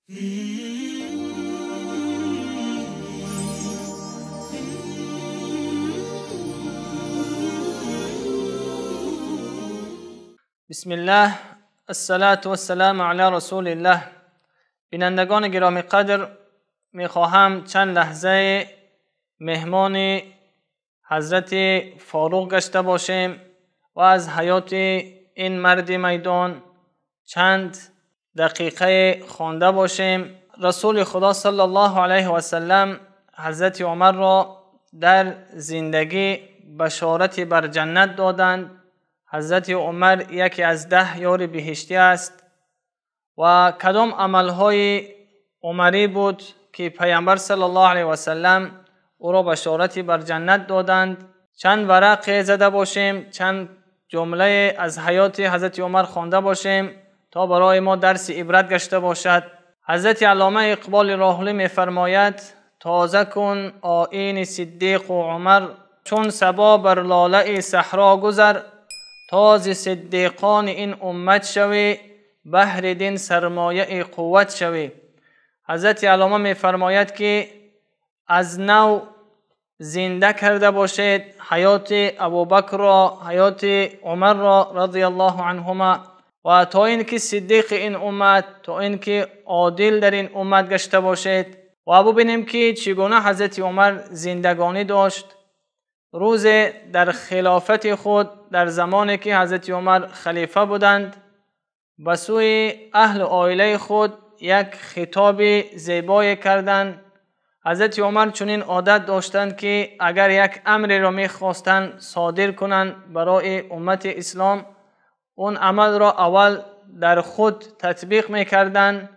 بسم الله الصلاة والسلام علی رسول الله. بینندگان گرامی قدر، میخواهم چند لحظه مهمان حضرت فاروق گشته باشیم و از حیات این مرد میدان چند دقیقه خوانده باشیم. رسول خدا صلی الله علیه و سلم حضرت عمر را در زندگی بشارت بر جنت دادند. حضرت عمر یکی از 10 یار بهشتی است و کدام عملهای عمری بود که پیامبر صلی الله علیه و سلم او را بشارت بر جنت دادند. چند ورقه زده باشیم، چند جمله از حیات حضرت عمر خوانده باشیم تا برای ما درس عبرت گشته باشد. حضرت علامه اقبال راحلی می‌فرماید: تازه کن آیین صدیق و عمر، چون صبا بر لاله صحرا گذر، تاز صدیقان این امت شوی، بهر دین سرمایه قوت شوی. حضرت علامه می‌فرماید که از نو زنده کرده باشید حیات ابوبکر را، حیات عمر را رضی الله عنهما، و تا اینکه صدیق این امت، تا اینکه عادل در این امت گشته باشید. و ببینیم که چگونه حضرت عمر زندگانی داشت. روز در خلافت خود، در زمانی که حضرت عمر خلیفه بودند، به سوی اهل عائله خود یک خطاب زیبای کردند. حضرت عمر چنین عادت داشتند که اگر یک امری را میخواستند صادر کنند برای امت اسلام، اون عمل را اول در خود تطبیق میکردند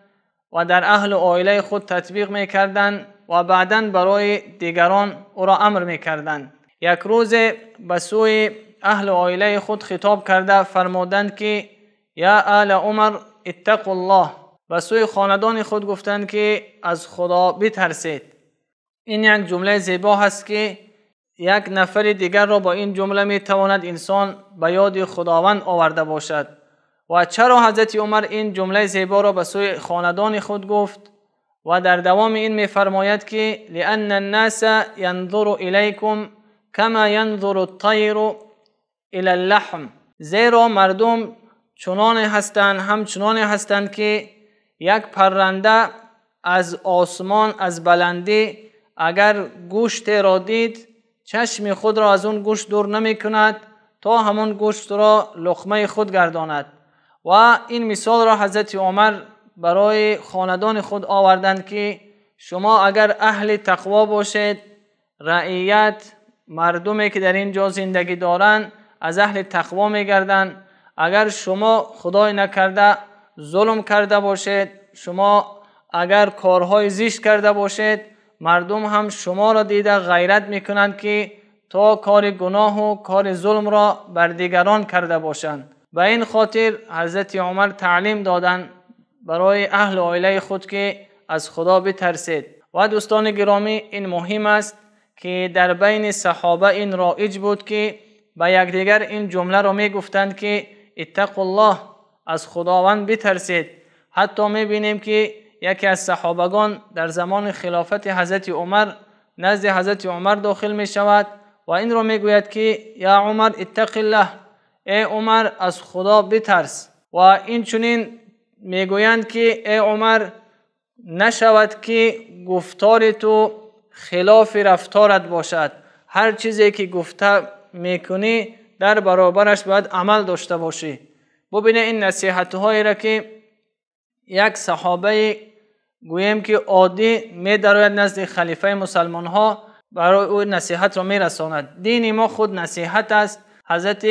و در اهل عائله خود تطبیق میکردند و بعداً برای دیگران او را امر میکردند. یک روز به سوی اهل عائله خود خطاب کرده فرمودند که یا آل عمر اتقوا الله. به سوی خاندان خود گفتند که از خدا بترسید. این یک جمله زیبا هست که یک نفر دیگر را با این جمله می تواند انسان به یاد خداوند آورده باشد. و چرا حضرت عمر این جمله زیبا را به سوی خاندان خود گفت؟ و در دوام این می فرماید که لأن الناس ینظر الیکم کما ینظر الطیر الی اللحم. زیرا مردم چنان هستند، همچنان هستند که یک پرنده از آسمان، از بلندی اگر گوشت را دید، چشم خود را از اون گوشت دور نمی کند تا همون گوشت را لقمه خود گرداند. و این مثال را حضرت عمر برای خاندان خود آوردند که شما اگر اهل تقوا باشید، رعیت، مردمی که در اینجا زندگی دارند از اهل تقوا می گردند. اگر شما خدای نکرده ظلم کرده باشید، شما اگر کارهای زشت کرده باشید، مردم هم شما را دیده غیرت میکنند که تا کار گناه و کار ظلم را بر دیگران کرده باشند. به این خاطر حضرت عمر تعلیم دادند برای اهل عائله خود که از خدا بترسید. و دوستان گرامی، این مهم است که در بین صحابه این رایج بود که به یکدیگر این جمله را میگفتند که اتقوا الله، از خداوند بترسید. حتی میبینیم که یکی از صحابگان در زمان خلافت حضرت عمر نزد حضرت عمر داخل می شود و این را میگوید که یا عمر اتق الله، ای عمر از خدا بترس. و این چنین میگویند که ای عمر، نشود که گفتار تو خلاف رفتارت باشد. هر چیزی که گفته میکنی در برابرش باید عمل داشته باشی. ببینه این نصیحت هایی را که یک صحابه گوییم که عادی می دراید نزد خلیفه مسلمان ها، برای او نصیحت را می رساند. دین ما خود نصیحت است. حضرت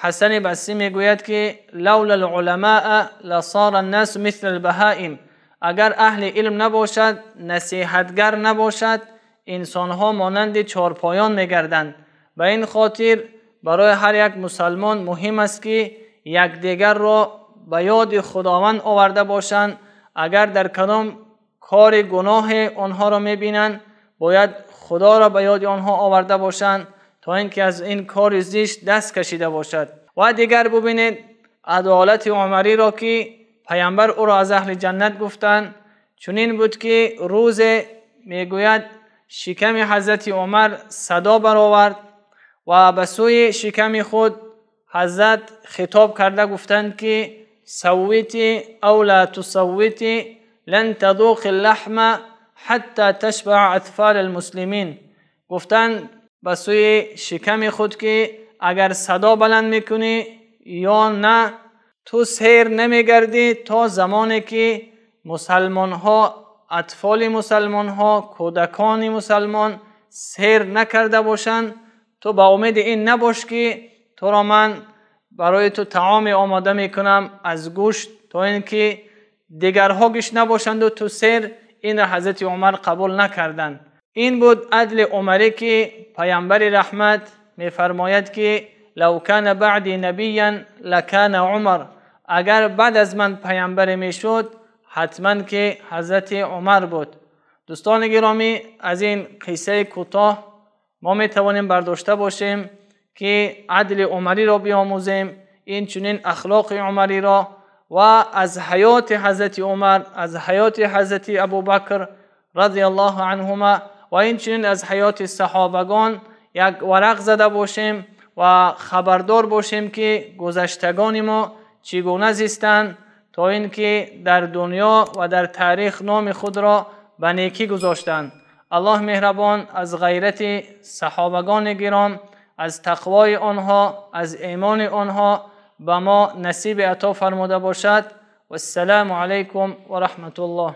حسن بصری می گوید که لولا العلماء لصار الناس مثل البهائم. اگر اهل علم نباشد، نصیحتگر نباشد، انسان ها مانند چارپایان می گردند. به این خاطر برای هر یک مسلمان مهم است که یکدیگر را به یاد خداوند آورده باشند. اگر در کدام کار گناه آنها را میبینند، باید خدا را به یاد آنها آورده باشند تا اینکه از این کار زشت دست کشیده باشد. و دیگر ببینید عدالت عمری را که پیامبر او را از اهل جنت گفتند. چنین بود که روز میگوید شکم حضرت عمر صدا برآورد و به سوی شکم خود حضرت خطاب کرده گفتند که صوتی او لا تصوتی لن تذوق اللحم حتی تشبع اطفال المسلمین. گفتند به سوی شکم خود که اگر صدا بلند میکنی یا نه، تو سیر نمیگردی تا زمانی که مسلمان ها، اطفال مسلمان ها، کودکان مسلمان سیر نکرده باشند. تو با امید این نباش که تو را من برای تو طعام آماده میکنم از گوشت تا اینکه دیگرها گوش نباشند و تو سیر. این را حضرت عمر قبول نکردند. این بود عدل عمری که پیامبر رحمت میفرماید که لو کان بعدی نبیا لکان عمر. اگر بعد از من پیامبر میشد حتما که حضرت عمر بود. دوستان گرامی، از این قصه کوتاه ما می توانیم برداشته باشیم که عدل عمری را بیاموزیم، این چنین اخلاق عمری را و از حیات حضرت عمر، از حیات حضرت ابوبکر رضی الله عنهما و این چنین از حیات صحابگان یک ورق زده باشیم و خبردار باشیم که گذشتگان ما چگونه زیستند تا اینکه در دنیا و در تاریخ نام خود را به نیکی گذاشتند. الله مهربان از غیرت صحابگان گرام، از تقوای آنها، از ایمان آنها به ما نصیب عطا فرموده باشد. و السلام علیکم و رحمت الله.